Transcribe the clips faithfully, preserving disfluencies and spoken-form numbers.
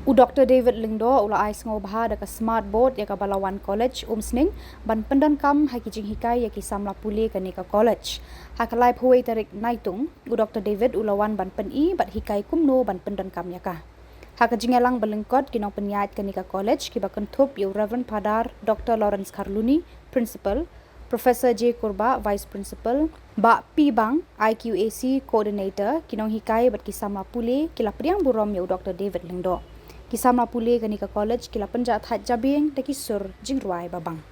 U Doktor David Lyngdoh u la ai sngewbha da ka Smart Board ïa ka Balawan College, Umsning, ban pyndonkam ha ki jinghikai ïa ki samla pule kane ka college. Ha ka laiphew wei tarik Naitung, u Doktor David u la wan ban pyni bad hikai kumno ban pyndonkam ïa ka. Ha ka jingïalang ba lyngkot, ki nongpynïaid kane ka college kiba kynthup ïa u Reverend Phadar Doktor Lawrence Kharluni, Principal, Professor J Kurbah, Vice Principal, Bah P Bang, I Q A C Coordinator, ki nonghikai bad ki samla pule ki la pdiang burom ïa u Doktor David Lyngdoh. Ki samla pule kane ka college ki la pynjah thait jabieng da ki sur jingrwai babang.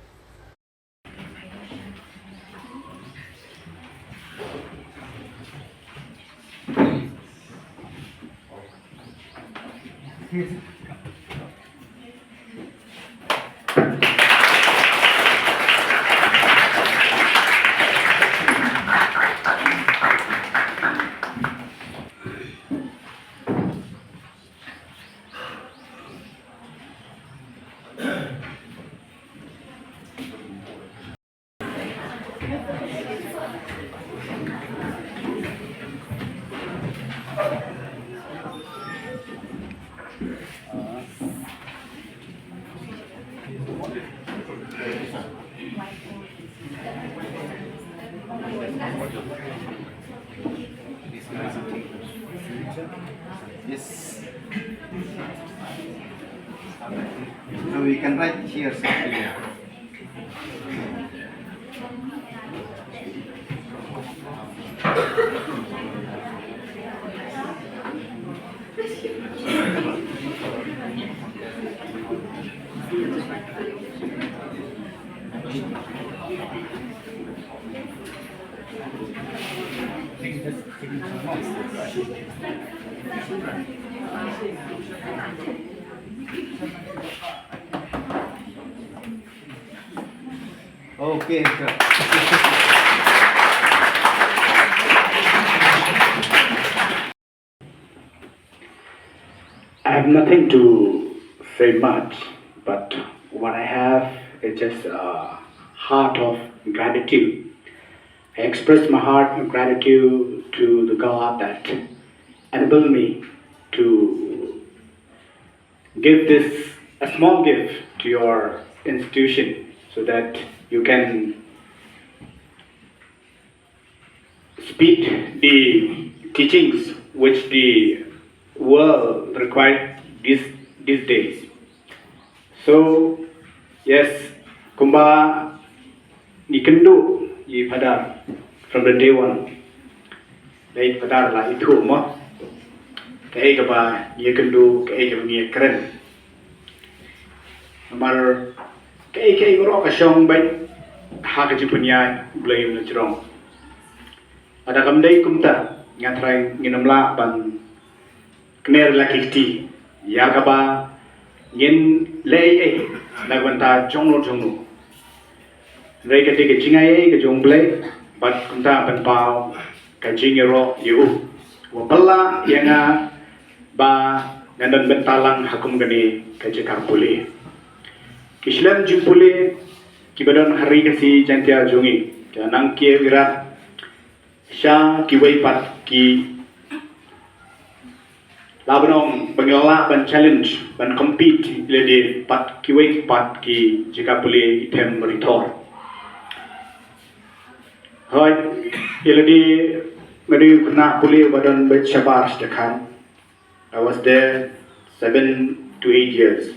Yes. So we can write here something. Okay, sir. I have nothing to say much, but what I have is just a heart of gratitude. I express my heart of gratitude to the God that enabled me to give this a small gift to your institution so that you can speak the teachings which the world required these, these days. So, yes, kumba ngi kynduh ïa Phadar from the day one. Dei Phadar la ithuh mo. Kaei kaba ngi kynduh, kaei kaba ngi kren. Namar kaei kaei baroh ka shong beit ha ka jingpynïaid Blei u nongïalam. Lada kam dei kumta, nga trai ngin ym lah ban kner la ki kti ïa kaba ngin leh ei ei na ka bynta jong no jong no. Hynrei ka dei ka jingai ei ka jong Blei bad kumta ban paw ka jingïaroh ïa u. Wa pala ïa nga ba ngan don bynta lang ha kum kane ka jaka pule. Ki shlem jingpule kiba don ha ri Khasi Jaiñtia jong ngi, ka nang kiew ira sha kiwei pat ki, la ban ong, ban ïa lah ban challenge, ban compete ïa lade pat kiwei pat ki jaka pule ki them monitor. Hooid, ïa lade nga dei u khynnah pule ba don beit shabar sha dkhar. I was there seven to eight years.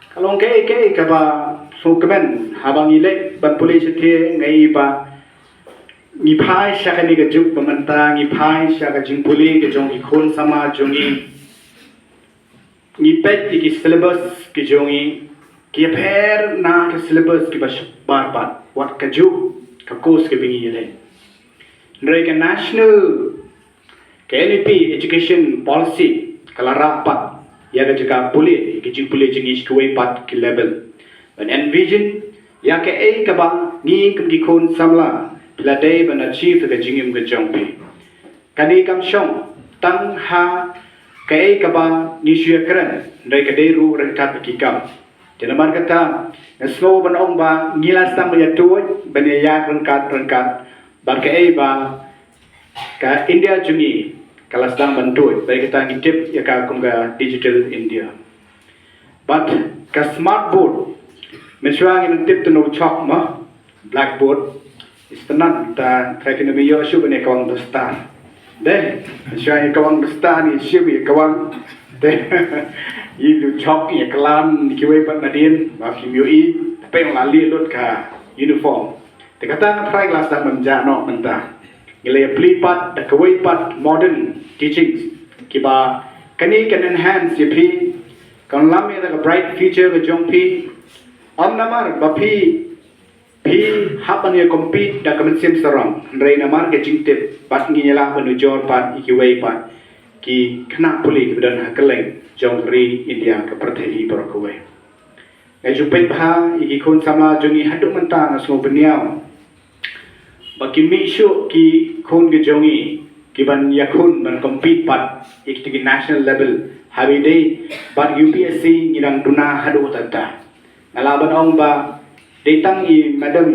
Ka long kaei kaei kaba sngewkmen haba ngi leit ban pule shatei, ngi i ba ngi phai sha kane ka juk ba mynta, ngi phai sha ka jingpule ka jong ki khun samla jong ngi. Ngi peit ïa ki syllabus ki jong ngi, ki ïapher na ki syllabus kiba shabar bad wat ka juk ka course kaba ngi ïaleh. Hynrei ka national, ka N E P education policy ka la rah pat ïa ka jaka pule, ïa ka jingpule jong ngi sha kiwei pat ki level. Ban envision ïa kaei kaba ngi kum ki khun samla phi la dei ban achieve ha ka jingim ka jong phi. Kane kam shong tang ha kaei kaba ngi shu ïakren, hynrei ka dei ruh ryngkat bad ki kam. Te namar kata, nga sngew ban ong ba ngi la sdang ban ïatuid, ban ïaid ryngkat ryngkat bad kaei ba ka India jong ngi ka la sdang ban tuid, bad kata ngi tip ïa ka kum ka Digital India. Bad ka smart board, mynshwa ngi nang tip tang u chok ma, blackboard, istanat ta trai kino mi yo shu bane kawang dustar. Deh, mynshwa ngi kawang dustar ni shu ngi kawang. Deh, i lu chok i klan kiwei pat nadien, ma kim yo i, pe la li lut ka uniform. Te kata nga trai la sa mynja noh mynta. Ngi la plie pat da kawei pat modern teachings kiba kane kan enhance ïa phi, kan lam ïa da ka bright future ka jong phi. Ym namar ba phi phi hap ban ïa compete da ka mynsiem sarong, hynrei namar ka jingtip bad ngi ïa lah ban ujor pat ïa kiwei pat ki khynnah pule kiba don ha kylleng jong ri India ka pyrthei baroh kawei. Nga ju peit bha ïa ki khun samla jong ngi haduh mynta nga sngewbha ban ïa ba ki mih shuh ki khun ki jong ngi ki ban ïakhun ban compete pat ïa kita ki national level. Haba dei bad U P S C ngi dang duna haduh tata. Nga lah ban ong ba dei tang i madam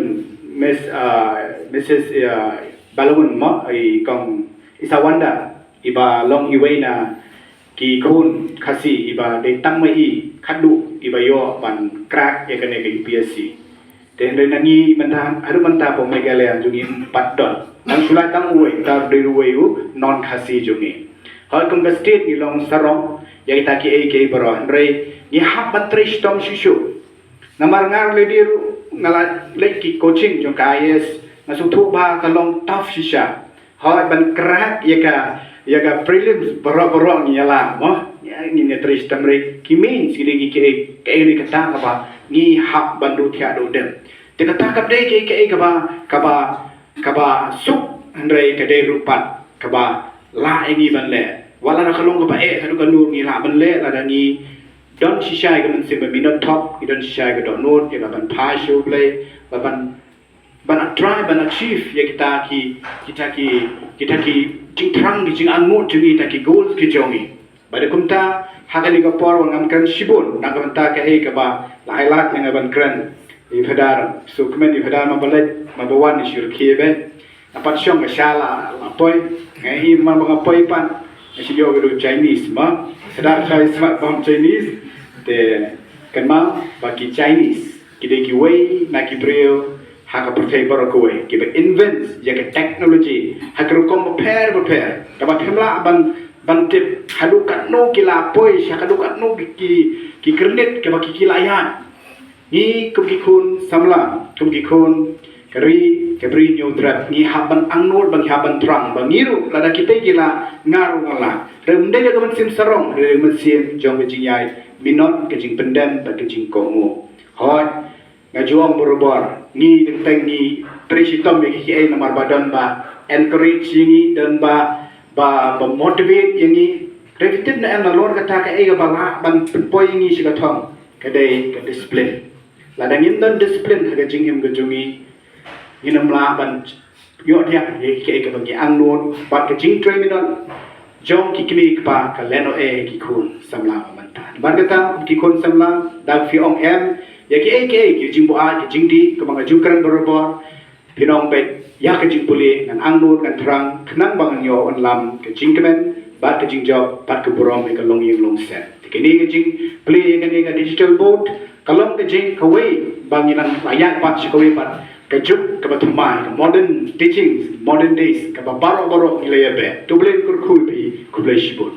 Miss, uh, Missus, uh, Balawan mo, i kong Isawanda, iba long iwei na ki khun Khasi iba dei tang ma i khadduh iba ïoh ban crack ïa kane ka U P S C. Te hynrei na ngi mynta, haduh mynta pdeng Meghalaya jong ngi pat don. Tang shu lai tang uwei, ta dei uwei u non Khasi jong ngi. Hoi kum ka state ngi long sarong ïa kita kiei kiei baroh, hynrei ngi hap ban trei shitom shuh shuh. Namar nga ruh lei dei ruh nga la leit ki coaching jong ka I A S, nga sngewthuh ba ka long tough shisha. Hoi ban crack ïa ka, ïa ka prelims baroh baroh ngi ïa la mo. Ngi, ngi trei shitom, hynrei ki mains ki dei ki kiei kiei, kata kaba ngi hap ban duh thiah duh dem. Te kata ka dei kiei kiei kaba, kaba, kaba suk, hynrei ka dei ruh pat kaba lah ïa ngi ban leh. Wat la ka long kaba eh, ka dei ka nur, ngi lah ban leh lada ngi don shisha ïa ka mynsiem ba minot thok, ngi don shisha ïa ka dohnud ïa ka ban phai sha U Blei, ba ban, ban try ban achieve ïa kita ki, kita ki, kita ki jingthrang, ki jingangnud jong ngi, kita ki goals ki jong ngi. Bad kumta ha kane ka por ba ngam kren shibun na ka bynta kaei kaba la highlight ïa nga ban kren, i Phadar, so kmen i Phadar ma ba leit ma ba wan i shu rkhie bha. Nga pat shong ka sha la, la poi. Nga i ma ba nga poi pat nga shu ïoh ka dei Chinese ma. Phadar Chai smat bam Chinese. Te kynmaw ba ki Chinese ki dei kiwei na ki briew ha ka pyrthei baroh kawei kiba invent ïa ka technology ha ka rukom bapher bapher kaba phim lah ban, ban tip haduh katno ki la poi, sha haduh katno ki, ki, ki kyrnit kaba ki, ki la ïaid. Ngi kum ki khun samla, kum ki khun ka ri, ka bri Hynñiewtrep, ngi hap ban angnud, ba ngi hap ban thrang ba ngi ruh lada kita ki la, nga ruh nga la. Hynrei ym dei da ka mynsiem sarong, hynrei da ka mynsiem jong ka jingïaid minot, ka jingpyndem bad ka jingkohnguh. Hoi, nga ju ong barabor, ngi teng teng ngi trei shitom ïa kiei kiei namar ba don ba encourage ïa ngi, don ba, ba, ba motivate ïa ngi. Hynrei phi tip ne em, nalor kata kaei kaba lah ban pynpoi ïa ngi sha ka thong, ka dei ka discipline. Lada ngim don discipline ha ka jingim ka jong ngi, ngin ym lah ban ïoh diang ïa kiei kiei kaba ngi angnud, bad ka jingtrei minot jong ki kmie ki kpa ka lehnoh ïa ki khun samla mynta. Bad kata ki khun samla, da phi ong em ïa kiei kiei ki jingbuaid, ki jingdih kaba nga ju kren barabor, phin ong beit ïa ka jingpule, ngan angnud, ngan thrang khnang ba ngan ïoh wan lam ka jingkmen bad ka jingjop bad ka burom ïa ka longïing longsem. Te kane ka jingplie ïa kane ka digital board ka long ka jing kawei ba ngi nang la ïaid pat sha kawei pat ka juk kaba thymmai, ka modern teachings, modern days, kaba baroh baroh ngi la ïa beh. To U Blei un kyrkhu ïa phi, khublei shibun.